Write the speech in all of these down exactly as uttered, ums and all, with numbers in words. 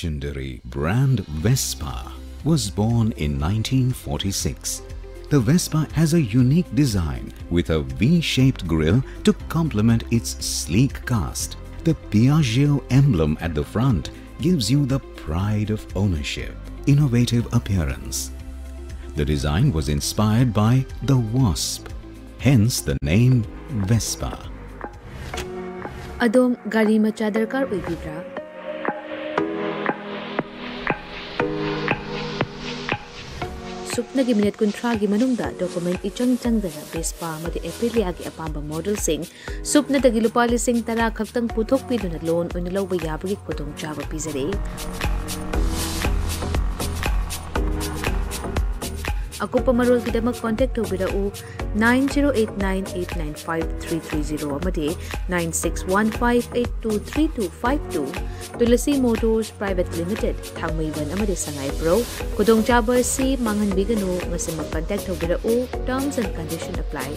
Legendary brand Vespa was born in nineteen forty-six. The Vespa has a unique design with a V-shaped grille to complement its sleek cast. The Piaggio emblem at the front gives you the pride of ownership, innovative appearance. The design was inspired by the wasp, hence the name Vespa. ꯑꯗꯣꯝ ꯒꯥꯔꯤ ꯃꯆꯥ ꯗꯔꯀꯥꯔ ꯑꯣꯏꯕꯤꯕ꯭ꯔꯥ? ꯁꯨꯞꯅꯒꯤ minute ꯀꯨꯟꯊ꯭ꯔꯥꯒꯤ ꯃꯅꯨꯡꯗ document ꯏꯆꯪ ꯆꯪꯗꯅ Vespa ꯑꯃꯗꯤ ꯑꯦꯄ꯭ꯔꯤꯂꯤꯌꯥꯒꯤ ꯑꯄꯥꯝꯕ ꯃꯣꯗꯦꯜꯁꯤꯡ ꯁꯨꯞꯅꯗꯒꯤ ꯂꯨꯄꯥ ꯂꯤꯁꯤꯡ ꯇꯔꯥ ꯈꯛꯇꯪ ꯄꯨꯊꯣꯛꯄꯤꯗꯨꯅ ꯂꯣꯟ ꯑꯣꯏꯅ ꯂꯧꯕ ꯌꯥꯕꯒꯤ ꯈꯨꯗꯣꯡꯆꯥꯕ ꯄꯤꯖꯔꯤ꯫ ꯑꯀꯨꯞꯄ ꯃꯔꯣꯜꯒꯤꯗꯃꯛ ꯀꯣꯟꯇꯦꯛ ꯇꯧꯕꯤꯔꯛꯎ nine zero eight nine eight nine five three three zero ꯑꯃꯗꯤ nine six one five eight two three two five two꯫ Tulsi motors private limited, ꯊꯥꯡꯃꯩꯕꯟ ꯑꯃꯗꯤ ꯁꯉꯥꯏꯄ꯭ꯔꯧ꯫ ꯈꯨꯗꯣꯡꯆꯥꯕ ꯑꯁꯤ ꯃꯥꯡꯍꯟꯕꯤꯒꯅꯨ, ꯉꯁꯤꯃꯛ ꯀꯟꯇꯦꯛ ꯇꯧꯕꯤꯔꯛꯎ꯫ Terms and condition apply꯫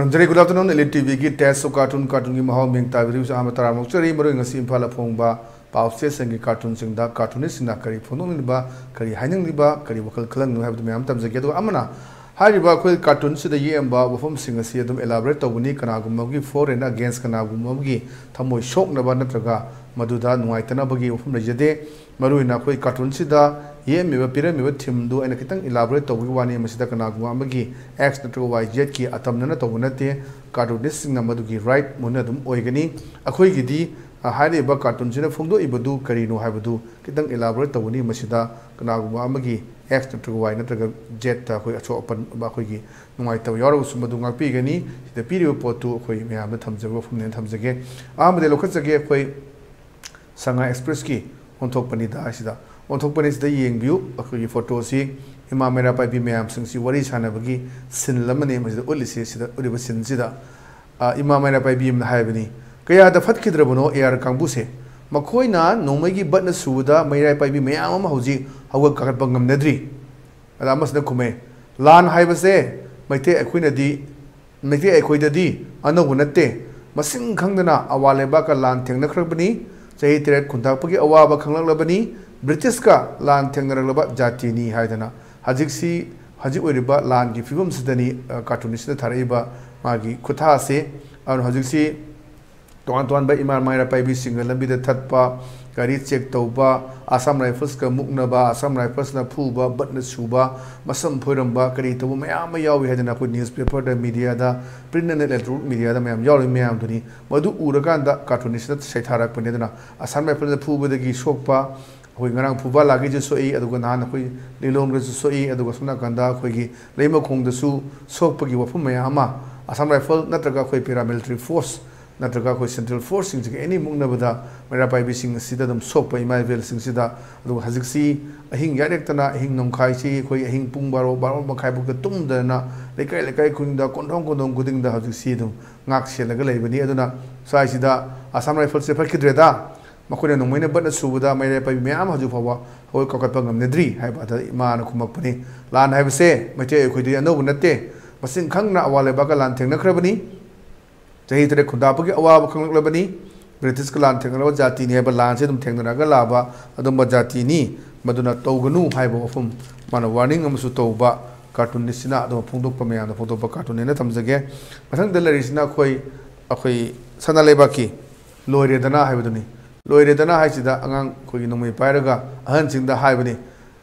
ꯈꯨꯔꯨꯝꯖꯔꯤ꯫ Good afternoon, Elite ꯇꯤꯚꯤꯒꯤ Taste of Cartoon, ꯀꯥꯔꯇꯨꯟꯒꯤ ꯃꯍꯥꯎ ꯃꯤꯡ ꯇꯥꯕꯤꯔꯤꯕꯁꯨ ꯑꯍꯥꯟꯕ ꯇꯔꯥꯝꯅ ꯑꯣꯛꯆꯔꯤ꯫ ꯃꯔꯨꯑꯣꯏꯅ ꯉꯁꯤ ꯏꯝꯐꯥꯜꯗ ꯐꯣꯡꯕ ꯄꯥꯎ ꯆꯦꯁꯤꯡꯒꯤ ꯀꯥꯔꯇꯨꯟꯁꯤꯡꯗ ꯀꯥꯔꯇꯨꯅꯤꯁꯁꯤꯡꯅ ꯀꯔꯤ ꯐꯣꯡꯗꯣꯛꯅꯤꯡꯂꯤꯕ, ꯀꯔꯤ ꯍꯥꯏꯅꯤꯡꯂꯤꯕ, ꯀꯔꯤ ꯋꯥꯈꯜ ꯈꯜꯍꯟꯅꯤꯡꯂꯤꯕ ꯍꯥꯏꯕꯗꯨ ꯃꯌꯥꯝ ꯇꯝꯖꯒꯦ꯫ ꯑꯗꯨꯒ ꯑꯃꯅ ꯍꯥꯏꯔꯤꯕ ꯑꯩꯈꯣꯏ ꯀꯥꯔꯇꯨꯟꯁꯤꯗ ꯌꯦꯛꯑꯝꯕ ꯋꯥꯐꯝꯁꯤꯡ ꯑꯁꯤ ꯑꯗꯨꯝ elaborate ꯇꯧꯒꯅꯤ꯫ ꯀꯅꯥꯒꯨꯝꯕ ꯑꯃꯒꯤ for and against, ꯀꯅꯥꯒꯨꯝꯕ ꯑꯃꯒꯤ ꯊꯃꯣꯏ ꯁꯣꯛꯅꯕ ꯅꯠꯇ꯭ꯔꯒ ꯃꯗꯨꯗ ꯅꯨꯡꯉꯥꯏꯇꯅꯕꯒꯤ ꯋꯥꯐꯝ ꯂꯩꯖꯗꯦ꯫ ꯃꯔꯨꯑꯣꯏꯅ ꯑꯩꯈꯣꯏ ꯀꯥꯔꯇꯨꯟꯁꯤꯗ ꯌꯦꯛꯑꯝꯃꯤꯕ, ꯄꯤꯔꯝꯃꯤꯕ ꯊꯤꯝꯗꯨ ꯑꯩꯅ ꯈꯤꯇꯪ elaborate ꯇꯧꯕꯒꯤ ꯋꯥꯅꯤ꯫ ꯃꯁꯤꯗ ꯀꯅꯥꯒꯨꯝꯕ ꯑꯃꯒꯤ X ꯅꯠꯇ꯭ꯔꯒ Y, Z ꯀꯤ ꯑꯇꯝꯅꯅ ꯇꯧꯕ ꯅꯠꯇꯦ꯫ ꯀꯥꯔꯇꯨꯅꯤꯁꯁꯤꯡꯅ ꯃꯗꯨꯒꯤ right ꯃꯣꯏꯅ ꯑꯗꯨꯝ ꯑꯣꯏꯒꯅꯤ꯫ ꯑꯩꯈꯣꯏꯒꯤꯗꯤ ꯍꯥꯏꯔꯤꯕ ꯀꯥꯔꯇꯨꯟꯁꯤꯅ ꯐꯣꯡꯗꯣꯛꯏꯕꯗꯨ ꯀꯔꯤꯅꯣ ꯍꯥꯏꯕꯗꯨ ꯈꯤꯇꯪ ꯏꯂꯥꯕꯣꯔꯦꯠ ꯇꯧꯒꯅꯤ꯫ ꯃꯁꯤꯗ ꯀꯅꯥꯒꯨꯝꯕ ꯑꯃꯒꯤ ꯑꯦꯛꯁ ꯅꯠꯇ꯭ꯔꯒ ꯋꯥꯏ ꯅꯠꯇ꯭ꯔꯒ ꯖꯦꯠꯇ ꯑꯩꯈꯣꯏ ꯑꯁꯣꯛ ꯑꯄꯟꯕ, ꯑꯩꯈꯣꯏꯒꯤ ꯅꯨꯡꯉꯥꯏꯇꯕ ꯌꯥꯎꯔꯒꯁꯨ ꯃꯗꯨ ꯉꯥꯛꯄꯤꯒꯅꯤ꯫ ꯁꯤꯗ ꯄꯤꯔꯤꯕ ꯄꯣꯠꯇꯨ ꯑꯩꯈꯣꯏ ꯃꯌꯥꯝꯗ ꯊꯝꯖꯕ ꯋꯥꯐꯝꯅꯦꯅ ꯊꯝꯖꯒꯦ꯫ ꯑꯍꯥꯟꯕꯗ ꯂꯧꯈꯠꯆꯒꯦ ꯑꯩꯈꯣꯏ ꯁꯉꯥꯏ ꯑꯦꯛꯁꯄ꯭ꯔꯦꯁꯀꯤ ꯑꯣꯟꯊꯣꯛꯄꯅꯤꯗ ꯍꯥꯏꯁꯤꯗ꯫ ꯑꯣꯟꯊꯣꯛꯄꯅꯤ ꯁꯤꯗ ꯌꯦꯡꯕꯤꯌꯨ꯫ ꯑꯩꯈꯣꯏꯒꯤ ꯐꯣꯇꯣꯁꯤ ꯏꯃꯥ ꯃꯩꯔꯥ ꯄꯥꯏꯕꯤ ꯃꯌꯥꯝꯁꯤꯡꯁꯤ ꯋꯥꯔꯤ ꯁꯥꯟꯅꯕꯒꯤ ꯁꯤꯟ ꯑꯃꯅꯤ ꯃꯁꯤꯗ ꯎꯠꯂꯤꯁꯦ꯫ ꯁꯤꯗ ꯎꯠꯂꯤꯕ ꯁꯤꯟꯁꯤꯗ, ꯑ, ꯏꯃꯥ ꯃꯩꯔꯥ ꯄꯥꯏꯕꯤ ꯑꯃꯅ ꯍꯥꯏꯕꯅꯤ, "ꯀꯌꯥꯗ ꯐꯠꯈꯤꯗ꯭ꯔꯕꯅꯣ ꯑꯦ ꯑꯥꯔ ꯀꯥꯡꯕꯨꯁꯦ? ꯃꯈꯣꯏꯅ ꯅꯣꯡꯃꯩꯒꯤ ꯕꯠꯅ ꯁꯨꯕꯗ ꯃꯩꯔꯥ ꯄꯥꯏꯕꯤ ꯃꯌꯥꯝ ꯑꯃ ꯍꯧꯖꯤꯛ ꯍꯧꯒꯠ ꯀꯥꯈꯠꯄ ꯉꯝꯅꯗ꯭ꯔꯤ"꯫ ꯑꯗ ꯑꯃꯁꯤꯅ ꯈꯨꯝꯃꯦ, "ꯂꯥꯟ ꯍꯥꯏꯕꯁꯦ ꯃꯩꯇꯩ ꯑꯩꯈꯣꯏꯅꯗꯤ ꯃꯩꯇꯩ ꯑꯩꯈꯣꯏꯗꯗꯤ ꯑꯅꯧꯕ ꯅꯠꯇꯦ꯫ ꯃꯁꯤꯡ ꯈꯪꯗꯅ ꯑꯋꯥ ꯂꯩꯕꯥꯛꯀ ꯂꯥꯟ ꯊꯦꯡꯅꯈ꯭ꯔꯕꯅꯤ꯫ ꯆꯍꯤ ꯇꯔꯦꯠ ꯈꯨꯟꯇꯥꯛꯄꯒꯤ ꯑꯋꯥꯕ ꯈꯪꯂꯛꯂꯕꯅꯤ꯫ ꯕ꯭ꯔꯤꯇꯤꯁꯀ ꯂꯥꯟ ꯊꯦꯡꯅꯔꯛꯂꯕ ꯖꯥꯇꯤꯅꯤ" ꯍꯥꯏꯗꯅ ꯍꯧꯖꯤꯛꯁꯤ, ꯍꯧꯖꯤꯛ ꯑꯣꯏꯔꯤꯕ ꯂꯥꯟꯒꯤ ꯐꯤꯕꯝꯁꯤꯗꯅꯤ, ꯑ, ꯀꯥꯔꯇꯨꯟꯁꯤꯗ ꯊꯥꯔꯛꯏꯕ ꯃꯥꯒꯤ ꯈꯨꯠꯊꯥꯁꯦ꯫ ꯑꯗꯨꯅ ꯍꯧꯖꯤꯛꯁꯤ ꯇꯣꯉꯥꯟ ꯇꯣꯉꯥꯟꯕ ꯏꯃꯥ ꯃꯩꯔꯥ ꯄꯥꯏꯕꯤꯁꯤꯡꯒ ꯂꯝꯕꯤꯗ ꯊꯠꯄ, ꯒꯥꯔꯤ ꯆꯦꯛ ꯇꯧꯕ, ꯑꯁꯥꯝ ꯔꯥꯏꯐꯜꯁꯀ ꯃꯨꯛꯅꯕ, ꯑꯁꯥꯝ ꯔꯥꯏꯐꯜꯁꯅ ꯐꯨꯕ, ꯕꯠꯅ ꯁꯨꯕ, ꯃꯁꯝ ꯐꯣꯏꯔꯝꯕ, ꯀꯔꯤ ꯇꯧꯕ ꯃꯌꯥꯝ ꯑꯃ ꯌꯥꯎꯏ ꯍꯥꯏꯗꯅ ꯑꯩꯈꯣꯏ ꯅ꯭ꯌꯨꯁꯄꯦꯄꯔꯗ, ꯃꯤꯗꯤꯌꯥꯗ, ꯄ꯭ꯔꯤꯟ ꯑꯦꯟ ꯏꯂꯦꯛꯇ꯭ꯔꯣꯅꯤꯛ ꯃꯤꯗꯤꯌꯥꯗ ꯃꯌꯥꯝ ꯌꯥꯎꯔꯤꯕ ꯃꯌꯥꯝꯗꯨꯅꯤ꯫ ꯃꯗꯨ ꯎꯔꯀꯥꯟꯗ ꯀꯥꯔꯇꯨꯟꯅꯤꯁꯅ ꯁꯩꯊꯥꯔꯛꯄꯅꯤ꯫ ꯑꯗꯨꯅ ꯑꯁꯥꯝ ꯔꯥꯏꯐꯜꯅ ꯐꯨꯕꯗꯒꯤ ꯁꯣꯛꯄ, ꯑꯩꯈꯣꯏ ꯉꯔꯥꯡ ꯐꯨꯕꯥꯂꯥꯒꯤꯁꯨ ꯁꯣꯛꯏ, ꯑꯗꯨꯒ ꯅꯍꯥꯟ ꯑꯩꯈꯣꯏ ꯂꯤꯂꯣꯡꯗꯁꯨ ꯁꯣꯛꯏ, ꯑꯗꯨꯒ ꯁꯣꯝ ꯅꯥꯀꯟꯗ ꯑꯩꯈꯣꯏꯒꯤ ꯂꯩꯃꯈꯣꯡꯗꯁꯨ ꯁꯣꯛꯄꯒꯤ ꯋꯥꯐꯝ ꯃꯌꯥꯝ ꯑꯃ ꯑꯁꯥꯝ ꯔꯥꯏꯐꯜ ꯅꯠꯇ꯭ꯔꯒ ꯑꯩꯈꯣꯏ ꯄꯦꯔꯥꯃꯤꯂꯤꯇꯔꯤ ꯐꯣꯔꯁ ꯅꯠꯇ꯭ꯔꯒ ꯑꯩꯈꯣꯏ ꯁꯦꯟꯇ꯭ꯔꯦꯜ ꯐꯣꯔꯁꯁꯤꯡꯁꯤꯒ ꯑꯦꯅꯤ ꯃꯨꯛꯅꯕꯗ ꯃꯩꯔꯥ ꯄꯥꯏꯕꯤꯁꯤꯡ ꯑꯁꯤꯗ ꯑꯗꯨꯝ ꯁꯣꯛꯄ ꯏꯃꯥ ꯏꯕꯦꯜꯁꯤꯡꯁꯤꯗ꯫ ꯑꯗꯨꯒ ꯍꯧꯖꯤꯛꯁꯤ ꯑꯍꯤꯡ ꯌꯥꯔꯦꯛꯇꯅ ꯑꯍꯤꯡ ꯅꯣꯡꯈꯥꯏꯁꯤ ꯑꯩꯈꯣꯏ ꯑꯍꯤꯡ ꯄꯨꯡ ꯕꯥꯔꯣ, ꯕꯥꯔꯣ ꯃꯈꯥꯏꯐꯥꯎꯗ ꯇꯨꯝꯗꯗꯅ ꯂꯩꯀꯥꯏ ꯂꯩꯀꯥꯏ ꯈꯨꯗꯤꯡꯗ, ꯀꯣꯟꯊꯣꯡ ꯀꯣꯟꯊꯣꯡ ꯈꯨꯗꯤꯡꯗ ꯍꯧꯖꯤꯛꯁꯤ ꯑꯗꯨꯝ ꯉꯥꯛ ꯁꯦꯜꯂꯒ ꯂꯩꯕꯅꯤ꯫ ꯑꯗꯨꯅ ꯁ꯭ꯋꯥꯏꯁꯤꯗ ꯑꯁꯥꯝ ꯔꯥꯏꯐꯜꯁꯦ ꯐꯠꯈꯤꯗ꯭ꯔꯦꯗ꯫ ꯃꯈꯣꯏꯅ ꯅꯣꯡꯃꯩꯅ ꯕꯠꯅ ꯁꯨꯕꯗ ꯃꯩꯔꯥ ꯄꯥꯏꯕꯤ ꯃꯌꯥꯝ ꯍꯧꯖꯤꯛ ꯐꯥꯎꯕ ꯍꯧꯒꯠ ꯀꯥꯎꯈꯠꯄ ꯉꯝꯅꯗ꯭ꯔꯤ ꯍꯥꯏꯕ ꯑꯗ ꯏꯃꯥꯅ ꯈꯨꯝꯃꯛꯄꯅꯤ꯫ ꯂꯥꯟ ꯍꯥꯏꯕꯁꯦ ꯃꯩꯇꯩ ꯑꯩꯈꯣꯏꯗꯤ ꯑꯅꯧꯕ ꯅꯠꯇꯦ꯫ ꯃꯁꯤꯡ ꯈꯪꯗꯅ ꯑꯋꯥ ꯂꯩꯕꯥꯛꯀ ꯂꯥꯟ ꯊꯦꯡꯅꯈ꯭ꯔꯕꯅꯤ꯫ ꯆꯍꯤ ꯇꯔꯦꯠ ꯈꯨꯟꯗꯥꯕꯒꯤ ꯑꯋꯥꯕ ꯈꯪꯂꯛꯂꯕꯅꯤ꯫ ꯕ꯭ꯔꯤꯇꯤꯁꯀ ꯂꯥꯟ ꯊꯦꯡꯅꯔꯕ ꯖꯥꯇꯤꯅꯤ ꯍꯥꯏꯕ ꯂꯥꯟꯁꯦ ꯑꯗꯨꯝ ꯊꯦꯡꯅꯔꯒ ꯂꯥꯛꯑꯕ ꯑꯗꯨꯝꯕ ꯖꯥꯇꯤꯅꯤ꯫ ꯃꯗꯨꯅ ꯇꯧꯒꯅꯨ ꯍꯥꯏꯕ ꯋꯥꯐꯝ ꯃꯥꯅ ꯋꯥꯔꯅꯤꯡ ꯑꯃꯁꯨ ꯇꯧꯕ ꯀꯥꯔꯇꯨꯟꯅꯤꯁꯁꯤꯅ ꯑꯗꯨꯝ ꯐꯣꯡꯗꯣꯛꯄ, ꯃꯌꯥꯝꯗ ꯐꯣꯡꯗꯣꯛꯄ ꯀꯥꯔꯇꯨꯟꯅꯦꯅ ꯊꯝꯖꯒꯦ꯫ ꯃꯊꯪꯗ ꯂꯩꯔꯤꯁꯤꯅ ꯑꯩꯈꯣꯏ, ꯑꯩꯈꯣꯏ ꯁꯅꯥ ꯂꯩꯕꯥꯛꯀꯤ "ꯂꯣꯏꯔꯦꯗꯅ" ꯍꯥꯏꯕꯗꯨꯅꯤ꯫ "ꯂꯣꯏꯔꯦꯗꯅ" ꯍꯥꯏꯁꯤꯗ ꯑꯉꯥꯡ ꯑꯩꯈꯣꯏꯒꯤ ꯅꯣꯡꯃꯩ ꯄꯥꯏꯔꯒ ꯑꯍꯟꯁꯤꯡꯗ ꯍꯥꯏꯕꯅꯤ,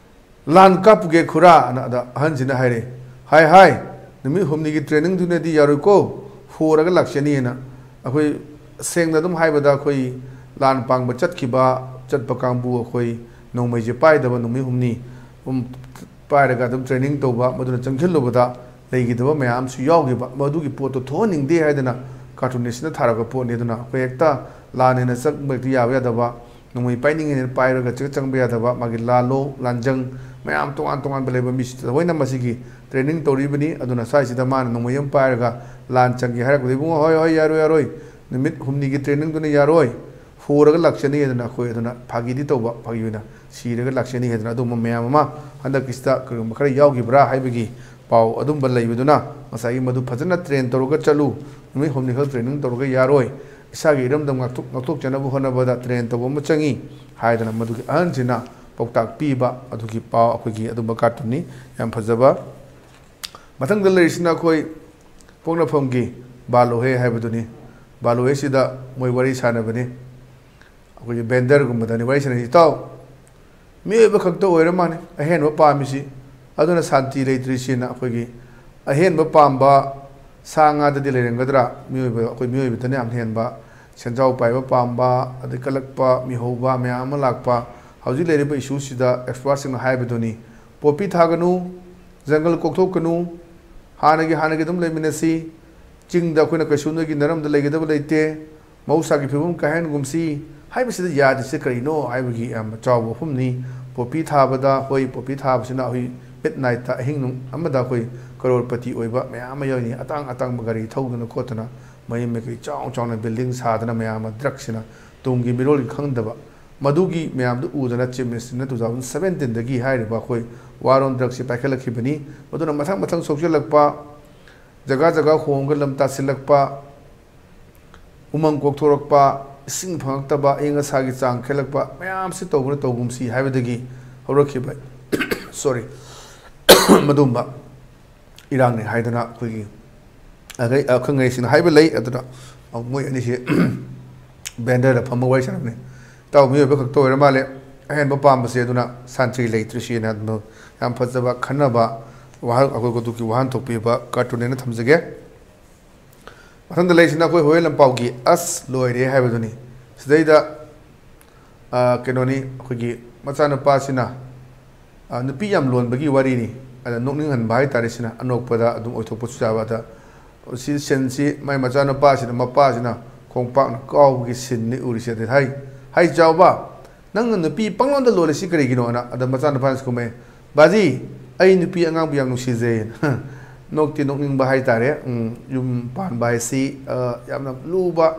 "ꯂꯥꯟ ꯀꯥꯞꯄꯨꯒꯦ ꯈꯨꯔꯥ" ꯑꯅ꯫ ꯑꯗ ꯑꯍꯟꯁꯤꯅ ꯍꯥꯏꯔꯦ, "ꯍꯥꯏ ꯍꯥꯏ, ꯅꯨꯃꯤꯠ ꯍꯨꯝꯅꯤꯒꯤ ꯇ꯭ꯔꯦꯅꯤꯡꯗꯨꯅꯗꯤ ꯌꯥꯔꯣꯏꯀꯣ, ꯍꯣꯔꯒ ꯂꯥꯛꯆꯅꯤꯅ꯫ ꯑꯩꯈꯣꯏ ꯁꯦꯡꯅ ꯑꯗꯨꯝ ꯍꯥꯏꯕꯗ, ꯑꯩꯈꯣꯏ ꯂꯥꯟ ꯄꯥꯡꯕ ꯆꯠꯈꯤꯕ, ꯆꯠꯄ ꯀꯥꯡꯕꯨ, ꯑꯩꯈꯣꯏ ꯅꯣꯡꯃꯩꯁꯦ ꯄꯥꯏꯗꯕ ꯅꯨꯃꯤꯠ ꯍꯨꯝꯅꯤ, ꯎꯝ, ꯄꯥꯏꯔꯒ ꯑꯗꯨꯝ training ꯇꯧꯕ, ꯃꯗꯨꯅ ꯆꯪꯁꯤꯜꯂꯨꯕꯗ ꯂꯩꯈꯤꯗꯕ ꯃꯌꯥꯝ ꯑꯃꯁꯨ ꯌꯥꯎꯈꯤꯕ꯫ ꯃꯗꯨꯒꯤ ꯄꯣꯠꯇꯣ ꯊꯣꯛꯍꯟꯅꯤꯡꯗꯦ ꯍꯥꯏꯗꯅ cartoonistꯅ ꯊꯥꯔꯛꯄ ꯄꯣꯠꯅꯤ꯫ ꯑꯗꯨꯅ ꯑꯩꯈꯣꯏ ꯍꯦꯛꯇ ꯂꯥꯟ ꯍꯦꯟꯅ ꯆꯪꯕ ꯍꯦꯛꯇ ꯌꯥꯕ ꯌꯥꯗꯕ, ꯅꯣꯡꯃꯩ ꯄꯥꯏꯅꯤꯡꯉꯦꯅ ꯄꯥꯏꯔꯒ ꯆꯪ-, ꯆꯪꯕ ꯌꯥꯗꯕ, ꯃꯥꯒꯤ ꯂꯥꯜꯂꯣ, ꯂꯥꯟꯖꯪ ꯃꯌꯥꯝ ꯇꯣꯉꯥꯟ ꯇꯣꯉꯥꯟꯕ ꯂꯩꯕ ꯃꯤꯁꯤ ꯊꯑꯣꯏꯅ ꯃꯁꯤꯒꯤ training ꯇꯧꯔꯤꯕꯅꯤ꯫ ꯑꯗꯨꯅ ꯁ꯭ꯋꯥꯏꯁꯤꯗ ꯃꯥꯅ ꯅꯣꯡꯃꯩ ꯑꯃ ꯄꯥꯏꯔꯒ ꯂꯥꯟ ꯆꯪꯒꯦ ꯍꯥꯏꯔꯛꯄꯗ, "ꯏꯕꯨꯡꯉꯣ, ꯍꯣꯏ, ꯍꯣꯏ, ꯌꯥꯔꯣꯏ, ꯌꯥꯔꯣꯏ, ꯅꯨꯃꯤꯠ ꯍꯨꯝꯅꯤꯒꯤ trainingꯗꯨꯅ ꯌꯥꯔꯣꯏ, ꯍꯣꯔꯒ ꯂꯥꯛꯆꯅꯤ" ꯍꯥꯏꯗꯅ ꯑꯩꯈꯣꯏ ꯑꯗꯨꯅ ꯐꯥꯒꯤꯗꯤ ꯇꯧꯕ, ꯐꯥꯒꯤ ꯑꯣꯏꯅ ꯁꯤꯔꯒ ꯂꯥꯛꯆꯅꯤ ꯍꯥꯏꯗꯅ ꯑꯗꯨꯝꯕ ꯃꯌꯥꯝ ꯑꯃ ꯍꯟꯗꯛꯀꯤꯁꯤꯗ ꯀꯔꯤꯒꯨꯝꯕ ꯈꯔ ꯌꯥꯎꯈꯤꯕ꯭ꯔꯥ ꯍꯥꯏꯕꯒꯤ ꯄꯥꯎ ꯑꯗꯨꯝꯕ ꯂꯩꯕꯗꯨꯅ, ꯉꯁꯥꯏꯒꯤ ꯃꯗꯨ ꯐꯖꯅ train ꯇꯧꯔꯒ ꯆꯠꯂꯨ, ꯅꯨꯃꯤꯠ ꯍꯨꯝꯅꯤꯈꯛ training ꯇꯧꯔꯒ ꯌꯥꯔꯣꯏ, ꯏꯁꯥꯒꯤ ꯏꯔꯝꯗꯝ ꯉꯥꯛꯊꯣꯛ-, ꯉꯥꯛꯊꯣꯛꯆꯅꯕ ꯍꯣꯠꯅꯕꯗ train ꯇꯧꯕ ꯑꯃ ꯆꯪꯉꯤ ꯍꯥꯏꯗꯅ ꯃꯗꯨꯒꯤ ꯑꯍꯟꯁꯤꯅ ꯄꯥꯎꯇꯥꯛ ꯄꯤꯕ ꯑꯗꯨꯒꯤ ꯄꯥꯎ, ꯑꯩꯈꯣꯏꯒꯤ ꯑꯗꯨꯝꯕ cartoonꯅꯤ꯫ ꯌꯥꯝ ꯐꯖꯕ꯫ ꯃꯊꯪꯗ ꯂꯩꯔꯤꯁꯤꯅ ꯑꯩꯈꯣꯏ ꯄꯣꯛꯅꯐꯝꯒꯤ ꯕꯥꯂꯣꯍꯦ ꯍꯥꯏꯕꯗꯨꯅꯤ꯫ ꯕꯥꯂꯣꯍꯦꯁꯤꯗ ꯃꯣꯏ ꯋꯥꯔꯤ ꯁꯥꯟꯅꯕꯅꯤ꯫ ꯑꯩꯈꯣꯏꯒꯤ vendorꯒꯨꯝꯕꯗꯅꯤ ꯋꯥꯔꯤ ꯁꯥꯟꯅꯩꯁꯤ꯫ "ꯏꯇꯥꯎ, ꯃꯤꯑꯣꯏꯕ ꯈꯛꯇ ꯑꯣꯏꯔ ꯃꯥꯜꯂꯦ ꯑꯍꯦꯟꯕ ꯄꯥꯝꯃꯤꯁꯤ, ꯑꯗꯨꯅ ꯁꯥꯟꯇꯤ ꯂꯩꯇ꯭ꯔꯤꯁꯤꯅ꯫ ꯑꯩꯈꯣꯏꯒꯤ ꯑꯍꯦꯟꯕ ꯄꯥꯝꯕ ꯁꯥ ꯉꯥꯗꯗꯤ ꯂꯩꯔꯝꯒꯗ꯭ꯔꯥ? ꯃꯤꯑꯣꯏꯕ, ꯑꯩꯈꯣꯏ ꯃꯤꯑꯣꯏꯕꯗꯅ ꯌꯥꯝ ꯍꯦꯟꯕ ꯁꯦꯟꯖꯥꯎ ꯄꯥꯏꯕ ꯄꯥꯝꯕ, ꯑꯗꯩ ꯀꯜꯂꯛꯄ, ꯃꯤꯍꯧꯕ ꯃꯌꯥꯝ ꯑꯃ ꯂꯥꯛꯄ꯫ ꯍꯧꯖꯤꯛ ꯂꯩꯔꯤꯕ issueꯁꯤꯗ expertꯁꯤꯡꯅ ꯍꯥꯏꯕꯗꯨꯅꯤ, ꯄꯣꯄꯤ ꯊꯥꯒꯅꯨ, ꯖꯪꯒꯜ ꯀꯣꯛꯊꯣꯛꯀꯅꯨ, ꯍꯥꯟꯅꯒꯤ, ꯍꯥꯟꯅꯒꯤ ꯑꯗꯨꯝ ꯂꯩꯃꯤꯟꯅꯁꯤ, ꯆꯤꯡꯗ ꯑꯩꯈꯣꯏꯅ ꯀꯩꯁꯨ ꯅꯣꯏꯒꯤ ꯅꯔꯝꯗ ꯂꯩꯒꯗꯕ ꯂꯩꯇꯦ, ꯃꯍꯧꯁꯥꯒꯤ ꯐꯤꯕꯝ ꯀꯥꯏꯍꯟꯒꯨꯝꯁꯤ" ꯍꯥꯏꯕꯁꯤꯗ ꯌꯥꯗ꯭ꯔꯤꯁꯦ ꯀꯔꯤꯅꯣ ꯍꯥꯏꯕꯒꯤ ꯌꯥꯝꯅ ꯆꯥꯎꯕ ꯋꯥꯐꯝꯅꯤ꯫ ꯄꯣꯄꯤ ꯊꯥꯕꯗ, ꯍꯣꯏ, ꯄꯣꯄꯤ ꯊꯥꯕꯁꯤꯅ ꯑꯩꯈꯣꯏ midnightꯇ, ꯑꯍꯤꯡ ꯑꯃꯗ ꯑꯩꯈꯣꯏ ꯀꯔꯣꯔꯄꯇꯤ ꯑꯣꯏꯕ ꯃꯌꯥꯝ ꯑꯃ ꯌꯥꯎꯔꯤꯅꯤ꯫ ꯑꯇꯥꯡ ꯑꯇꯥꯡꯕ ꯒꯥꯔꯤ ꯊꯧꯗꯅ ꯈꯣꯠꯇꯅ, ꯃꯌꯨꯝ ꯃꯀꯩ ꯆꯥꯎ ꯆꯥꯎꯅ building ꯁꯥꯗꯅ, ꯃꯌꯥꯝ ꯑꯃ drugꯁꯤꯅ, ꯇꯨꯡꯒꯤ ꯃꯤꯔꯣꯜꯒꯤ ꯈꯪꯗꯕ, ꯃꯗꯨꯒꯤ ꯃꯌꯥꯝꯗꯨ ꯎꯗꯅ Chief Ministerꯅ two thousand seventeenꯗꯒꯤ ꯍꯥꯏꯔꯤꯕ ꯑꯩꯈꯣꯏ war on drugsꯁꯤ ꯄꯥꯏꯈꯠꯂꯛꯈꯤꯕꯅꯤ꯫ ꯃꯗꯨꯅ ꯃꯊꯪ ꯃꯊꯪ ꯁꯣꯛꯆꯤꯜꯂꯛꯄ, ꯖꯒꯥ ꯖꯒꯥ ꯍꯣꯡꯉꯒ ꯂꯝ ꯇꯥꯁꯤꯜꯂꯛꯄ, ꯎꯃꯪ ꯀꯣꯛꯊꯣꯔꯛꯄ, ꯏꯁꯤꯡ ꯐꯪꯉꯛꯇꯕ, ꯑꯏꯪ ꯑꯁꯥꯒꯤ ꯆꯥꯡ ꯈꯦꯠꯂꯛꯄ ꯃꯌꯥꯝꯁꯤ ꯇꯧꯕꯅ ꯇꯧꯒꯨꯝꯁꯤ ꯍꯥꯏꯕꯗꯒꯤ ꯍꯧꯔꯛꯈꯤꯕ, sorry, ꯃꯗꯨꯝꯕ ꯏꯔꯥꯡꯅꯤ ꯍꯥꯏꯗꯅ ꯑꯩꯈꯣꯏꯒꯤ ꯑꯈꯪ-, ꯑꯈꯪ ꯑꯍꯩꯁꯤꯡꯅ ꯍꯥꯏꯕ ꯂꯩ꯫ ꯑꯗꯨꯅ ꯃꯣꯏ ꯑꯅꯤꯁꯤ vendorꯗ ꯐꯝꯃꯒ ꯋꯥꯔꯤ ꯁꯥꯟꯅꯕꯅꯤ꯫ "ꯏꯇꯥꯎ, ꯃꯤꯑꯣꯏꯕ ꯈꯛꯇ ꯑꯣꯏꯔ ꯃꯥꯜꯂꯦ ꯑꯍꯦꯟꯕ ꯄꯥꯝꯕꯁꯦ, ꯑꯗꯨꯅ ꯁꯥꯟꯇꯤ ꯂꯩꯇ꯭ꯔꯤꯁꯤꯅ" ꯑꯗꯨ ꯌꯥꯝ ꯐꯖꯕ ꯈꯟꯅꯕ ꯋꯥꯍꯪ, ꯑꯩꯈꯣꯏ ꯑꯗꯨꯒꯤ ꯋꯥꯍꯟꯊꯣꯛ ꯄꯤꯕ cartoonꯅꯦꯅ ꯊꯝꯖꯒꯦ꯫ ꯃꯊꯪꯗ ꯂꯩꯔꯤꯁꯤꯅ ꯑꯩꯈꯣꯏ ꯍꯣꯌꯦ ꯂꯝꯄꯥꯎꯒꯤ ꯑꯁ ꯂꯣꯏꯔꯦ ꯍꯥꯏꯕꯗꯨꯅꯤ꯫ ꯁꯤꯗꯩꯗ, ꯑ, ꯀꯩꯅꯣꯅꯤ, ꯑꯩꯈꯣꯏꯒꯤ ꯃꯆꯥꯅꯨꯄꯥꯁꯤꯅ, ꯑ, ꯅꯨꯄꯤ ꯌꯥꯝ ꯂꯣꯟꯕꯒꯤ ꯋꯥꯔꯤꯅꯤ꯫ ꯑꯗ ꯅꯣꯛꯅꯤꯡꯍꯟꯕ ꯍꯥꯏꯇꯥꯔꯦ, ꯁꯤꯅ ꯑꯅꯣꯛꯄꯗ ꯑꯗꯨꯝ ꯑꯣꯏꯊꯣꯛꯄꯁꯨ ꯌꯥꯕ꯫ ꯑꯗ ꯁꯤ ꯁꯤꯟꯁꯤ ꯃꯥꯏ ꯃꯆꯥꯅꯨꯄꯥꯁꯤꯅ ꯃꯄꯥꯁꯤꯅ ꯈꯣꯡꯄꯥꯛꯅ ꯀꯥꯎꯕꯒꯤ ꯁꯤꯟꯅꯤ ꯎꯔꯤꯁꯦ꯫ ꯑꯗꯩ, "ꯍꯥꯏ, ꯍꯥꯏ ꯆꯥꯎꯕ, ꯅꯪꯅ ꯅꯨꯄꯤ ꯄꯪꯂꯣꯟꯗ ꯂꯣꯜꯂꯤꯁꯤ ꯀꯔꯤꯒꯤꯅꯣꯅ?" ꯑꯗ ꯃꯆꯥꯅꯨꯄꯥꯁꯤ ꯈꯨꯝꯃꯛꯑꯦ, "ꯕꯥꯖꯤ, ꯑꯩ ꯅꯨꯄꯤ ꯑꯉꯥꯡꯕꯨ ꯌꯥꯝ ꯅꯨꯡꯁꯤꯖꯩ"꯫ ꯅꯣꯛꯇꯤ ꯅꯣꯛꯅꯤꯡꯕ ꯍꯥꯏꯇꯥꯔꯦ꯫ ꯎꯝ, ꯌꯨꯝ ꯄꯥꯟꯕ ꯍꯥꯏꯁꯤ, ꯑ, ꯌꯥꯝꯅ ꯂꯨꯕ,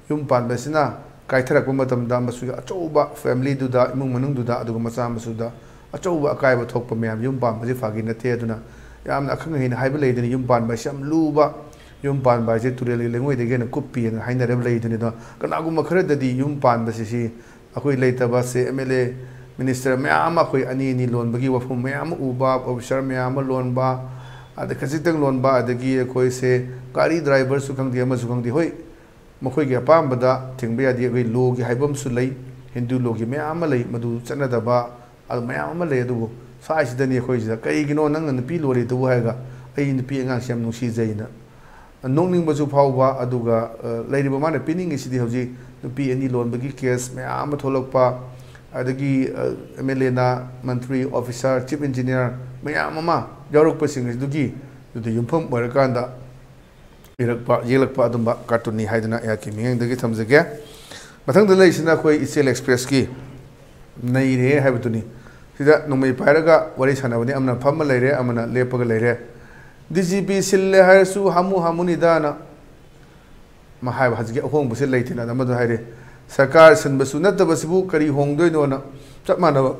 ꯌꯨꯝ ꯄꯥꯟꯕꯁꯤꯅ ꯀꯥꯏꯊꯔꯛꯄ ꯃꯇꯝꯗ ꯃꯁꯤꯒꯤ ꯑꯆꯧꯕ family ꯗꯨꯗ, ꯏꯃꯨꯡ ꯃꯅꯨꯡꯗꯨꯗ, ꯑꯗꯨꯒ ꯃꯆꯥ ꯃꯁꯨꯗ ꯑꯆꯧꯕ ꯑꯀꯥꯏꯕ ꯊꯣꯛꯄ ꯃꯌꯥꯝ꯫ ꯌꯨꯝ ꯄꯥꯟꯕꯁꯤ ꯐꯥꯒꯤ ꯅꯠꯇꯦ꯫ ꯑꯗꯨꯅ ꯌꯥꯝꯅ ꯑꯈꯪ ꯑꯍꯩꯅ ꯍꯥꯏꯕ ꯂꯩꯗꯨꯅꯤ, ꯌꯨꯝ ꯄꯥꯟꯕ ꯍꯥꯏꯁꯤ ꯌꯥꯝ ꯂꯨꯕ, ꯌꯨꯝ ꯄꯥꯟꯕ ꯍꯥꯏꯁꯦ ꯇꯨꯔꯦꯜꯒꯤ ꯂꯩꯉꯣꯏꯗꯒꯤ ꯍꯦꯟꯅ ꯀꯨꯞꯄꯤ ꯍꯥꯏꯅ ꯍꯥꯏꯅꯔꯕ ꯂꯩꯗꯨꯅꯤ꯫ ꯑꯗꯣ ꯀꯅꯥꯒꯨꯝꯕ ꯈꯔꯗꯗꯤ ꯌꯨꯝ ꯄꯥꯟꯕꯁꯤ ꯁꯤ ꯑꯩꯈꯣꯏ ꯂꯩꯇꯕꯁꯦ MLA, minister ꯃꯌꯥꯝ ꯑꯃ ꯑꯩꯈꯣꯏ ꯑꯅꯤ ꯑꯅꯤ ꯂꯣꯟꯕꯒꯤ ꯋꯥꯐꯝ ꯃꯌꯥꯝ ꯑꯃ ꯎꯕ, officer ꯃꯌꯥꯝ ꯑꯃ ꯂꯣꯟꯕ, ꯑꯗ ꯈꯖꯤꯛꯇꯪ ꯂꯣꯟꯕ, ꯑꯗꯒꯤ ꯑꯩꯈꯣꯏꯁꯦ ꯒꯥꯔꯤ driverꯁꯨ ꯈꯪꯗꯦ, ꯑꯃꯁꯨ ꯈꯪꯗꯦ꯫ ꯍꯣꯏ, ꯃꯈꯣꯏꯒꯤ ꯑꯄꯥꯝꯕꯗ ꯊꯤꯡꯕ ꯌꯥꯗꯦ꯫ ꯑꯩꯈꯣꯏ lawꯒꯤ ꯍꯥꯏꯕ ꯑꯃꯁꯨ ꯂꯩ, ꯍꯤꯟꯗꯨ lawꯒꯤ ꯃꯌꯥꯝ ꯑꯃ ꯂꯩ, ꯃꯗꯨ ꯆꯠꯅꯗꯕ ꯑꯗꯨ ꯃꯌꯥꯝ ꯑꯃ ꯂꯩ꯫ ꯑꯗꯨꯕꯨ ꯁ꯭ꯋꯥꯏꯁꯤꯗꯅꯤ ꯑꯩꯈꯣꯏꯁꯤꯗ, "ꯀꯔꯤꯒꯤꯅꯣ ꯅꯪꯅ ꯅꯨꯄꯤ ꯂꯣꯜꯂꯤꯗꯨꯕꯨ?" ꯍꯥꯏꯔꯒ, "ꯑꯩ ꯅꯨꯄꯤ ꯑꯉꯥꯡꯁꯤ ꯌꯥꯝ ꯅꯨꯡꯁꯤꯖꯩꯅ"꯫ ꯅꯣꯛꯅꯤꯡꯕꯁꯨ ꯐꯥꯎꯕ, ꯑꯗꯨꯒ, ꯑ, ꯂꯩꯔꯤꯕ ꯃꯥꯅ ꯄꯤꯅꯤꯡꯉꯤꯁꯤꯗꯤ ꯍꯧꯖꯤꯛ ꯅꯨꯄꯤ ꯑꯅꯤ ꯂꯣꯟꯕꯒꯤ case ꯃꯌꯥꯝ ꯑꯃ ꯊꯣꯛꯂꯛꯄ, ꯑꯗꯒꯤ, ꯑ, MLAꯅ ꯃꯟꯇ꯭ꯔꯤ, officer, chief engineer ꯃꯌꯥꯝ ꯑꯃ ꯌꯥꯎꯔꯛꯄꯁꯤꯡ ꯑꯗꯨꯒꯤ, ꯑꯗꯨꯗ ꯌꯨꯝꯐꯝ ꯑꯣꯏꯔꯀꯥꯟꯗ ꯏꯔꯛꯄ, ꯌꯦꯛꯂꯛꯄ ꯑꯗꯨꯝꯕ cartoonꯅꯤ ꯍꯥꯏꯗꯨꯅ ꯑꯩꯍꯥꯛꯀꯤ ꯃꯤꯠꯌꯦꯡꯗꯒꯤ ꯊꯝꯖꯒꯦ꯫ ꯃꯊꯪꯗ ꯂꯩꯔꯤꯁꯤꯅ ꯑꯩꯈꯣꯏ ꯏꯆꯦꯜ Expressꯀꯤ ꯅꯩꯔꯦ ꯍꯥꯏꯕꯗꯨꯅꯤ꯫ ꯁꯤꯗ ꯅꯣꯡꯃꯩ ꯄꯥꯏꯔꯒ ꯋꯥꯔꯤ ꯁꯥꯟꯅꯕꯅꯤ, ꯑꯃꯅ ꯐꯝꯃ ꯂꯩꯔꯦ, ꯑꯃꯅ ꯂꯦꯞꯄꯒ ꯂꯩꯔꯦ꯫ "DGP ꯁꯤꯜꯂꯦ ꯍꯥꯏꯔꯁꯨ ꯍꯥꯃꯨ ꯍꯥꯃꯨꯅꯤꯗꯥꯅ" ꯑꯃ ꯍꯥꯏꯕ, ꯍꯧꯖꯤꯛꯀꯤ ꯑꯍꯣꯡꯕꯁꯦ ꯂꯩꯇꯦꯅ ꯑꯃꯗꯨ ꯍꯥꯏꯔꯦ꯫ "ꯁꯔꯀꯥꯔ ꯁꯤꯟꯕꯁꯨ ꯅꯠꯇꯕꯁꯤꯕꯨ ꯀꯔꯤ ꯍꯣꯡꯗꯣꯏꯅꯣꯅ" ꯆꯞ ꯃꯥꯟꯅꯕ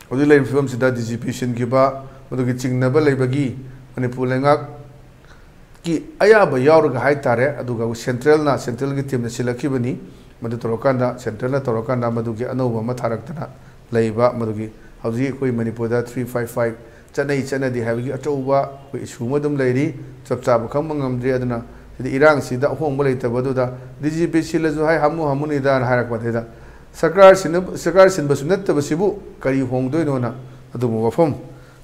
ꯍꯧꯖꯤꯛ ꯂꯩꯔꯤꯕ ꯐꯤꯕꯝꯁꯤꯗ DGP ꯁꯤꯟꯈꯤꯕ, ꯃꯗꯨꯒꯤ ꯆꯤꯡꯅꯕ ꯂꯩꯕꯒꯤ ꯃꯅꯤꯄꯨꯔ ꯂꯩꯉꯥꯛꯀꯤ ꯑꯌꯥꯕ ꯌꯥꯎꯔꯒ ꯍꯥꯏꯇꯥꯔꯦ, ꯑꯗꯨꯒ centralꯅ, centralꯒꯤ teamꯅ ꯁꯤꯜꯂꯛꯈꯤꯕꯅꯤ꯫ ꯃꯗꯨ ꯇꯧꯔꯀꯥꯟꯗ, centralꯅ ꯇꯧꯔꯀꯥꯟꯗ ꯃꯗꯨꯒꯤ ꯑꯅꯧꯕ ꯑꯃ ꯊꯥꯔꯛꯇꯅ ꯂꯩꯕ, ꯃꯗꯨꯒꯤ ꯍꯧꯖꯤꯛ ꯑꯩꯈꯣꯏ ꯃꯅꯤꯄꯨꯔꯗ three five five ꯆꯠꯅꯩ ꯆꯠꯅꯗꯦ ꯍꯥꯏꯕꯒꯤ ꯑꯆꯧꯕ ꯑꯩꯈꯣꯏ issue ꯑꯃ ꯑꯗꯨꯝ ꯂꯩꯔꯤ꯫ ꯆꯞ ꯆꯥꯕ ꯈꯪꯕ ꯉꯝꯗ꯭ꯔꯤ꯫ ꯑꯗꯨꯅ ꯁꯤꯗ ꯏꯔꯥꯡꯁꯤꯗ ꯑꯍꯣꯡꯕ ꯂꯩꯇꯕꯗꯨꯗ DGP ꯁꯤꯜꯂꯁꯨ ꯍꯥꯏ ꯍꯥꯃꯨ ꯍꯥꯃꯨꯅꯤꯗꯥꯅ ꯍꯥꯏꯔꯛꯄꯗꯩꯗ ꯁꯔꯀꯥꯔ ꯁꯤꯟꯅ-, ꯁꯔꯀꯥꯔ ꯁꯤꯟꯕꯁꯨ ꯅꯠꯇꯕꯁꯤꯕꯨ ꯀꯔꯤ ꯍꯣꯡꯗꯣꯏꯅꯣꯅ ꯑꯗꯨꯒꯨꯝꯕ ꯋꯥꯐꯝ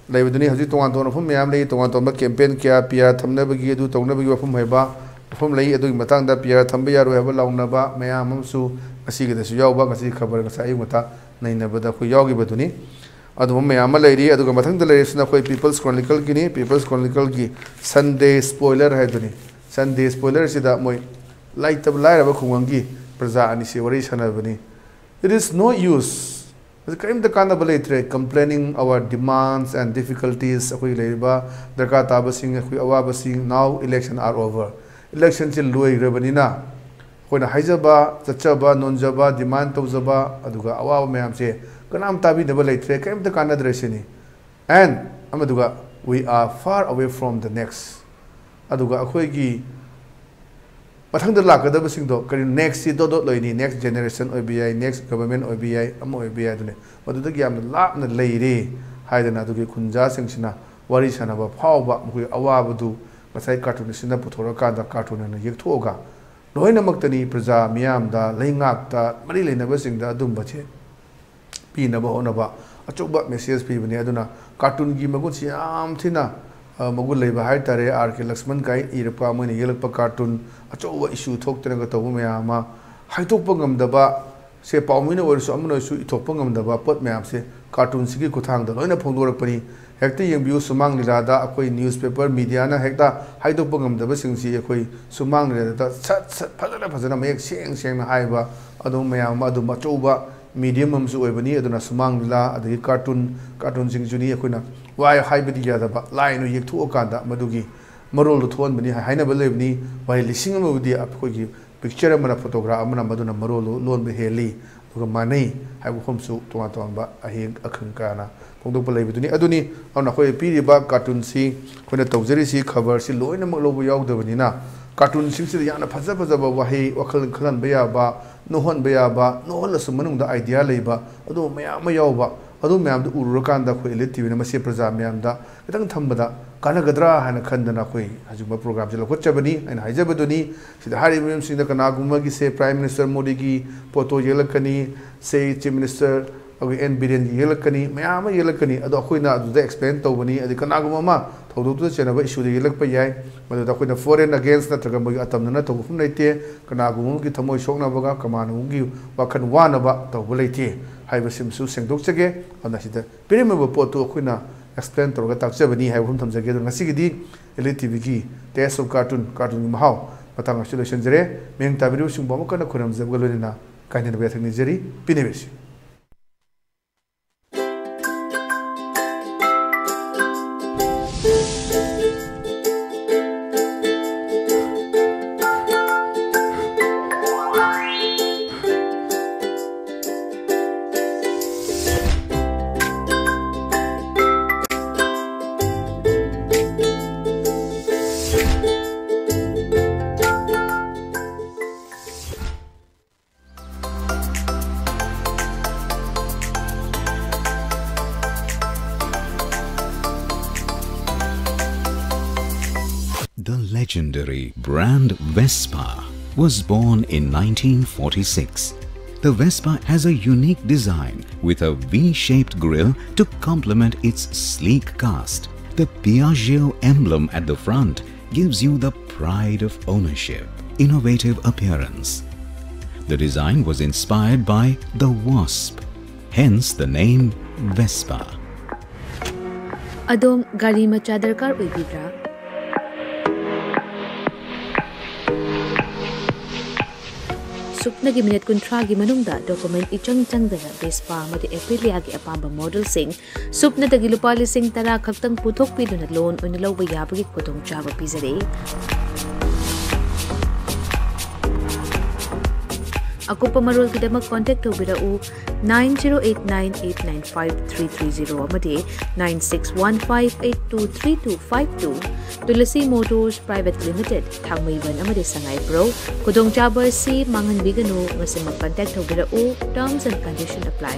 ꯂꯩꯕꯗꯨꯅꯤ꯫ ꯍꯧꯖꯤꯛ ꯇꯣꯉꯥꯟ ꯇꯣꯉꯥꯟꯕ ꯋꯥꯐꯝ ꯃꯌꯥꯝ ꯂꯩ, ꯇꯣꯉꯥꯟ ꯇꯣꯉꯥꯟꯕ campaign ꯀꯌꯥ ꯄꯤꯌꯥ ꯊꯝꯅꯕꯒꯤ, ꯑꯗꯨ ꯇꯧꯅꯕꯒꯤ ꯋꯥꯐꯝ ꯍꯥꯏꯕ ꯃꯐꯝ ꯂꯩ꯫ ꯑꯗꯨꯒꯤ ꯃꯇꯥꯡꯗ ꯄꯤ ꯑꯥꯔ ꯊꯝꯕ ꯌꯥꯔꯣꯏ ꯍꯥꯏꯕ ꯂꯥꯎꯅꯕ ꯃꯌꯥꯝ ꯑꯃꯁꯨ ꯉꯁꯤꯒꯤꯗꯁꯨ ꯌꯥꯎꯕ, ꯉꯁꯤ ꯈꯕꯔ ꯉꯁꯥꯏ ꯑꯌꯨꯛ ꯉꯟꯇꯥ ꯅꯩꯅꯕꯗ ꯑꯩꯈꯣꯏ ꯌꯥꯎꯈꯤꯕꯗꯨꯅꯤ꯫ ꯑꯗꯨꯒꯨꯝꯕ ꯃꯌꯥꯝ ꯑꯃ ꯂꯩꯔꯤ꯫ ꯑꯗꯨꯒ ꯃꯊꯪꯗ ꯂꯩꯔꯤꯁꯤꯅ ꯑꯩꯈꯣꯏ People's Chronicleꯒꯤꯅꯤ꯫ People's Chronicleꯒꯤ Sunday Spoiler ꯍꯥꯏꯗꯨꯅꯤ꯫ Sunday Spoilerꯁꯤꯗ ꯃꯣꯏ ꯂꯩꯇꯕ ꯂꯥꯏꯔꯕ ꯈꯨꯡꯒꯪꯒꯤ ꯄ꯭ꯔꯖꯥ ꯑꯅꯤꯁꯤ ꯋꯥꯔꯤ ꯁꯥꯟꯅꯕꯅꯤ꯫ It is no use, ꯀꯔꯤꯝꯇ ꯀꯥꯟꯅꯕ ꯂꯩꯇ꯭ꯔꯦ, complaining our demands and difficulties, ꯑꯩꯈꯣꯏꯒꯤ ꯂꯩꯔꯤꯕ ꯗꯔꯀꯥꯔ ꯇꯥꯕꯁꯤꯡ, ꯑꯩꯈꯣꯏ ꯑꯋꯥꯕꯁꯤꯡ꯫ Now election are over, electionꯁꯤ ꯂꯣꯏꯈ꯭ꯔꯕꯅꯤꯅ ꯑꯩꯈꯣꯏꯅ ꯍꯥꯏꯖꯕ, ꯆꯠꯆꯕ, ꯅꯣꯟꯖꯕ, demand ꯇꯧꯖꯕ, ꯑꯗꯨꯒ ꯑꯋꯥꯕ ꯃꯌꯥꯝꯁꯦ ꯀꯅꯥꯝ ꯇꯥꯕꯤꯅꯕ ꯂꯩꯇ꯭ꯔꯦ, ꯀꯔꯤꯝꯇ ꯀꯥꯟꯅꯗ꯭ꯔꯦ ꯁꯤꯅꯤ꯫ And ꯑꯃꯗꯨꯒ, we are far away from the next, ꯑꯗꯨꯒ ꯑꯩꯈꯣꯏꯒꯤ ꯃꯊꯪꯗ ꯂꯥꯛꯀꯗꯕꯁꯤꯡꯗꯣ ꯀꯔꯤ, nextꯁꯤ ꯗꯣꯠ ꯗꯣꯠ ꯂꯣꯏꯅꯤ, next generation ꯑꯣꯏꯕ ꯌꯥꯏ, next government ꯑꯣꯏꯕ ꯌꯥꯏ, ꯑꯃ ꯑꯣꯏꯕ ꯌꯥꯏ, ꯑꯗꯨꯅꯦ, ꯃꯗꯨꯗꯒꯤ ꯌꯥꯝꯅ ꯂꯥꯞꯅ ꯂꯩꯔꯦ ꯍꯥꯏꯗꯅ ꯑꯗꯨꯒꯤ ꯈꯨꯟꯖꯥꯁꯤꯡꯁꯤꯅ ꯋꯥꯔꯤ ꯁꯥꯟꯅꯕ ꯐꯥꯎꯕ ꯃꯈꯣꯏꯒꯤ ꯑꯋꯥꯕꯗꯨ ꯉꯁꯥꯏ cartoonistꯁꯤꯅ ꯄꯨꯊꯣꯔꯀꯥꯟꯗ cartoon ꯑꯣꯏꯅ ꯌꯦꯛꯊꯣꯛꯑꯒ ꯂꯣꯏꯅꯃꯛꯇꯅꯤ, ꯄ꯭ꯔꯖꯥ ꯃꯤꯌꯥꯝꯗ, ꯂꯩꯉꯥꯛꯇ ꯃꯔꯤ ꯂꯩꯅꯕꯁꯤꯡꯗ ꯑꯗꯨꯝꯕꯁꯦ ꯄꯤꯅꯕ ꯍꯣꯠꯅꯕ ꯑꯆꯧꯕ message ꯄꯤꯕꯅꯤ꯫ ꯑꯗꯨꯅ cartoonꯒꯤ ꯃꯒꯨꯟꯁꯤ ꯌꯥꯝ ꯊꯤꯅ, ꯑ, ꯃꯒꯨꯟ ꯂꯩꯕ ꯍꯥꯏꯇꯥꯔꯦ꯫ ꯑꯥꯔ ꯀꯦ ꯂꯛꯁꯃꯟ ꯀꯥꯏ ꯏꯔꯛꯄ, ꯃꯣꯏꯅ ꯌꯦꯛꯂꯛꯄ cartoon, ꯑꯆꯧꯕ issue ꯊꯣꯛꯇꯅꯒ ꯇꯧꯕ ꯃꯌꯥꯝ ꯑꯃ, ꯍꯥꯏꯗꯣꯛꯄ ꯉꯝꯗꯕ, ꯁꯦ ꯄꯥꯎꯃꯤꯅ ꯑꯣꯏꯔꯁꯨ ꯑꯃꯅ ꯑꯣꯏꯔꯁꯨ ꯏꯊꯣꯛꯄ ꯉꯝꯗꯕ ꯄꯣꯠ ꯃꯌꯥꯝꯁꯦ cartoonꯁꯤꯒꯤ ꯈꯨꯠꯊꯥꯡꯗ ꯂꯣꯏꯅ ꯐꯣꯡꯗꯣꯔꯛꯄꯅꯤ꯫ ꯍꯦꯛꯇ ꯌꯦꯡꯕꯤꯌꯨ, ꯁꯨꯃꯥꯡ ꯂꯤꯂꯥꯗ ꯑꯩꯈꯣꯏ newspaper mediaꯅ ꯍꯦꯛꯇ ꯍꯥꯏꯗꯣꯛꯄ ꯉꯝꯗꯕꯁꯤꯡꯁꯤ ꯑꯩꯈꯣꯏ ꯁꯨꯃꯥꯡ ꯂꯤꯂꯥꯗ ꯁꯠ ꯁꯠ ꯐꯖꯅ ꯐꯖꯅ ꯃꯌꯦꯛ ꯁꯦꯡ ꯁꯦꯡꯅ ꯍꯥꯏꯕ, ꯑꯗꯨꯝ ꯃꯌꯥꯝ ꯑꯃ ꯑꯗꯨꯝ ꯑꯆꯧꯕ medium ꯑꯃꯁꯨ ꯑꯣꯏꯕꯅꯤ꯫ ꯑꯗꯨꯅ ꯁꯨꯃꯥꯡ ꯂꯤꯂꯥ, ꯑꯗꯒꯤ cartoon, cartoonꯁꯤꯡꯁꯨꯅꯤ ꯑꯩꯈꯣꯏꯅ ꯋꯥ ꯍꯥꯏꯕꯗꯤ ꯌꯥꯗꯕ line ꯑꯣꯏꯅ ꯌꯦꯛꯊꯣꯛꯑꯀꯥꯟꯗ ꯃꯗꯨꯒꯤ ꯃꯔꯣꯜꯗꯣ ꯊꯣꯛꯍꯟꯕꯅꯤ ꯍꯥꯏꯅꯕ ꯂꯩꯕꯅꯤ꯫ ꯋꯥꯍꯩ ꯂꯤꯁꯤꯡ ꯑꯃꯕꯨꯗꯤ ꯑꯩꯈꯣꯏꯒꯤ picture ꯑꯃꯅ, photograph ꯑꯃꯅ ꯃꯗꯨꯅ ꯃꯔꯣꯜ ꯂꯣꯟꯕ ꯍꯦꯜꯂꯤ꯫ ꯑꯗꯨꯒ ꯃꯥꯟꯅꯩ ꯍꯥꯏꯕ ꯋꯥꯐꯝꯁꯨ ꯇꯣꯉꯥꯟ ꯇꯣꯉꯥꯟꯕ ꯑꯍꯦꯟ ꯑꯈꯪ ꯀꯌꯥꯅ ꯐꯣꯡꯗꯣꯛꯄ ꯂꯩꯕꯗꯨꯅꯤ꯫ ꯑꯗꯨꯅꯤ, ꯑꯗꯨꯅ ꯑꯩꯈꯣꯏ ꯄꯤꯔꯤꯕ cartoonꯁꯤ, ꯑꯩꯈꯣꯏꯅ ꯇꯧꯖꯔꯤꯁꯤ, ꯈꯕꯔꯁꯤ ꯂꯣꯏꯅꯃꯛ ꯂꯧꯕ ꯌꯥꯎꯗꯕꯅꯤꯅ, cartoonꯁꯤꯡꯁꯤꯗ ꯌꯥꯝꯅ ꯐꯖ ꯐꯖꯕ ꯋꯥꯍꯩ, ꯋꯥꯈꯜ ꯈꯜꯍꯟꯕ ꯌꯥꯕ, ꯅꯣꯛꯍꯟꯕ ꯌꯥꯕ, ꯅꯣꯛꯍꯜꯂꯁꯨ ꯃꯅꯨꯡꯗ idea ꯂꯩꯕ, ꯑꯗꯨꯒꯨꯝꯕ ꯃꯌꯥꯝ ꯑꯃ ꯌꯥꯎꯕ, ꯑꯗꯨ ꯃꯌꯥꯝꯗꯨ ꯎꯔꯨꯔꯀꯥꯟꯗ ꯑꯩꯈꯣꯏ Elite TVꯅ ꯃꯁꯤ ꯄ꯭ꯔꯖꯥ ꯃꯌꯥꯝꯗ ꯈꯤꯇꯪ ꯊꯝꯕꯗ ꯀꯥꯟꯅꯒꯗ꯭ꯔꯥ ꯍꯥꯏꯅ ꯈꯟꯗꯅ ꯑꯩꯈꯣꯏ ꯍꯧꯖꯤꯛ programꯁꯦ ꯂꯧꯈꯠꯆꯕꯅꯤ꯫ ꯑꯩꯅ ꯍꯥꯏꯖꯕꯗꯨꯅꯤ, ꯁꯤꯗ ꯍꯥꯏꯔꯤꯕ ꯃꯤꯑꯣꯏꯁꯤꯡꯗ ꯀꯅꯥꯒꯨꯝꯕꯒꯤ, ꯁꯦ, Prime Minister ꯃꯣꯗꯤꯒꯤ photo ꯌꯦꯛꯂꯛꯀꯅꯤ, ꯁꯦ, Chief Minister ꯑꯩꯈꯣꯏ ꯑꯦꯟ ꯕꯤꯔꯦꯟꯒꯤ ꯌꯦꯛꯂꯛꯀꯅꯤ, ꯃꯌꯥꯝ ꯑꯃ ꯌꯦꯛꯂꯛꯀꯅꯤ꯫ ꯑꯗꯣ ꯑꯩꯈꯣꯏꯅ ꯑꯗꯨꯗ explain ꯇꯧꯕꯅꯤ꯫ ꯑꯗꯩ ꯀꯅꯥꯒꯨꯝꯕ ꯑꯃ ꯊꯧꯗꯣꯛꯇꯨꯗ ꯆꯦꯟꯅꯕ issue ꯗ ꯌꯦꯛꯂꯛꯄ ꯌꯥꯏ꯫ ꯃꯗꯨꯗ ꯑꯩꯈꯣꯏꯅ foreign against ꯅꯠꯇ꯭ꯔꯒ ꯃꯣꯏꯒꯤ ꯑꯇꯝꯅꯅ ꯇꯧꯕ ꯃꯐꯝ ꯂꯩꯇꯦ꯫ ꯀꯅꯥꯒꯨꯝꯕ ꯑꯃꯒꯤ ꯊꯃꯣꯏ ꯁꯣꯛꯅꯕꯒ ꯀꯅꯥꯒꯨꯝꯕ ꯑꯃꯒꯤ ꯋꯥꯈꯜ ꯋꯥꯅꯕ ꯇꯧꯕ ꯂꯩꯇꯦ ꯍꯥꯏꯕꯁꯤꯃꯁꯨ ꯁꯦꯡꯗꯣꯛꯆꯒꯦ꯫ ꯑꯗꯨꯅ ꯁꯤꯗ ꯄꯤꯔꯝꯃꯤꯕ ꯄꯣꯠꯇꯨ ꯑꯩꯈꯣꯏꯅ explain ꯇꯧꯔꯒ ꯇꯥꯛꯆꯕꯅꯤ ꯍꯥꯏꯕ ꯋꯥꯐꯝ ꯊꯝꯖꯒꯦ꯫ ꯑꯗꯨꯅ ꯉꯁꯤꯒꯤꯗꯤ ꯑꯦꯜ ꯏ ꯇꯤ ꯚꯤꯒꯤ Taste of Cartoon, ꯀꯥꯔꯇꯨꯟꯒꯤ ꯃꯍꯥꯎ ꯃꯇꯥꯡ ꯑꯁꯤꯗ ꯂꯣꯏꯁꯤꯟꯖꯔꯦ꯫ ꯃꯤꯠꯌꯦꯡ ꯇꯥꯕꯤꯔꯤꯕꯁꯤꯡꯕꯨ ꯑꯃꯨꯛ ꯍꯟꯅ ꯈꯨꯔꯨꯝꯖꯕꯒ ꯂꯣꯏꯅꯅ ꯀꯥꯏꯅꯅꯕ ꯌꯥꯊꯪ ꯅꯤꯖꯔꯤ꯫ ꯄꯤꯅꯕꯤꯔꯁꯤ꯫ The legendary brand Vespa was born in nineteen forty-six. The Vespa has a unique design with a V-shaped grille to complement its sleek cast. The Piaggio emblem at the front gives you the pride of ownership, innovative appearance. The design was inspired by the wasp, hence the name Vespa. ꯑꯗꯣꯝ ꯒꯥꯔꯤ ꯃꯆꯥ ꯗꯔꯀꯥꯔ ꯑꯣꯏꯕꯤꯕ꯭ꯔꯥ? ꯁꯨꯞꯅꯒꯤ minute ꯀꯨꯟꯊ꯭ꯔꯥꯒꯤ ꯃꯅꯨꯡꯗ document ꯏꯆꯪ ꯆꯪꯗꯅ Vespa ꯑꯃꯗꯤ Aprilia ꯒꯤ ꯑꯄꯥꯝꯕ model ꯁꯤꯡ ꯁꯨꯞꯅꯗꯒꯤ ꯂꯨꯄꯥ ꯂꯤꯁꯤꯡ ꯇꯔꯥ ꯈꯛꯇꯪ ꯄꯨꯊꯣꯛꯄꯤꯗꯨꯅ loan ꯑꯣꯏꯅ ꯂꯧꯕ ꯌꯥꯕꯒꯤ ꯈꯨꯗꯣꯡꯆꯥꯕ ꯄꯤꯖꯔꯤ꯫ ꯑꯀꯨꯞꯄ ꯃꯔꯣꯜꯒꯤꯗꯃꯛ contact ꯇꯧꯕꯤꯔꯛꯎ nine zero eight nine eight nine five three three zero ꯑꯃꯗꯤ nine six one five eight two three two five two꯫ Tulsi Motors Private Limited, ꯊꯥꯡꯃꯩꯕꯟ ꯑꯃꯗꯤ ꯁꯉꯥꯏꯄ꯭ꯔꯧ꯫ ꯈꯨꯗꯣꯡꯆꯥꯕ ꯑꯁꯤ ꯃꯥꯡꯍꯟꯕꯤꯒꯅꯨ, ꯉꯁꯤꯃꯛ contact ꯇꯧꯕꯤꯔꯛꯎ꯫ Terms and condition apply꯫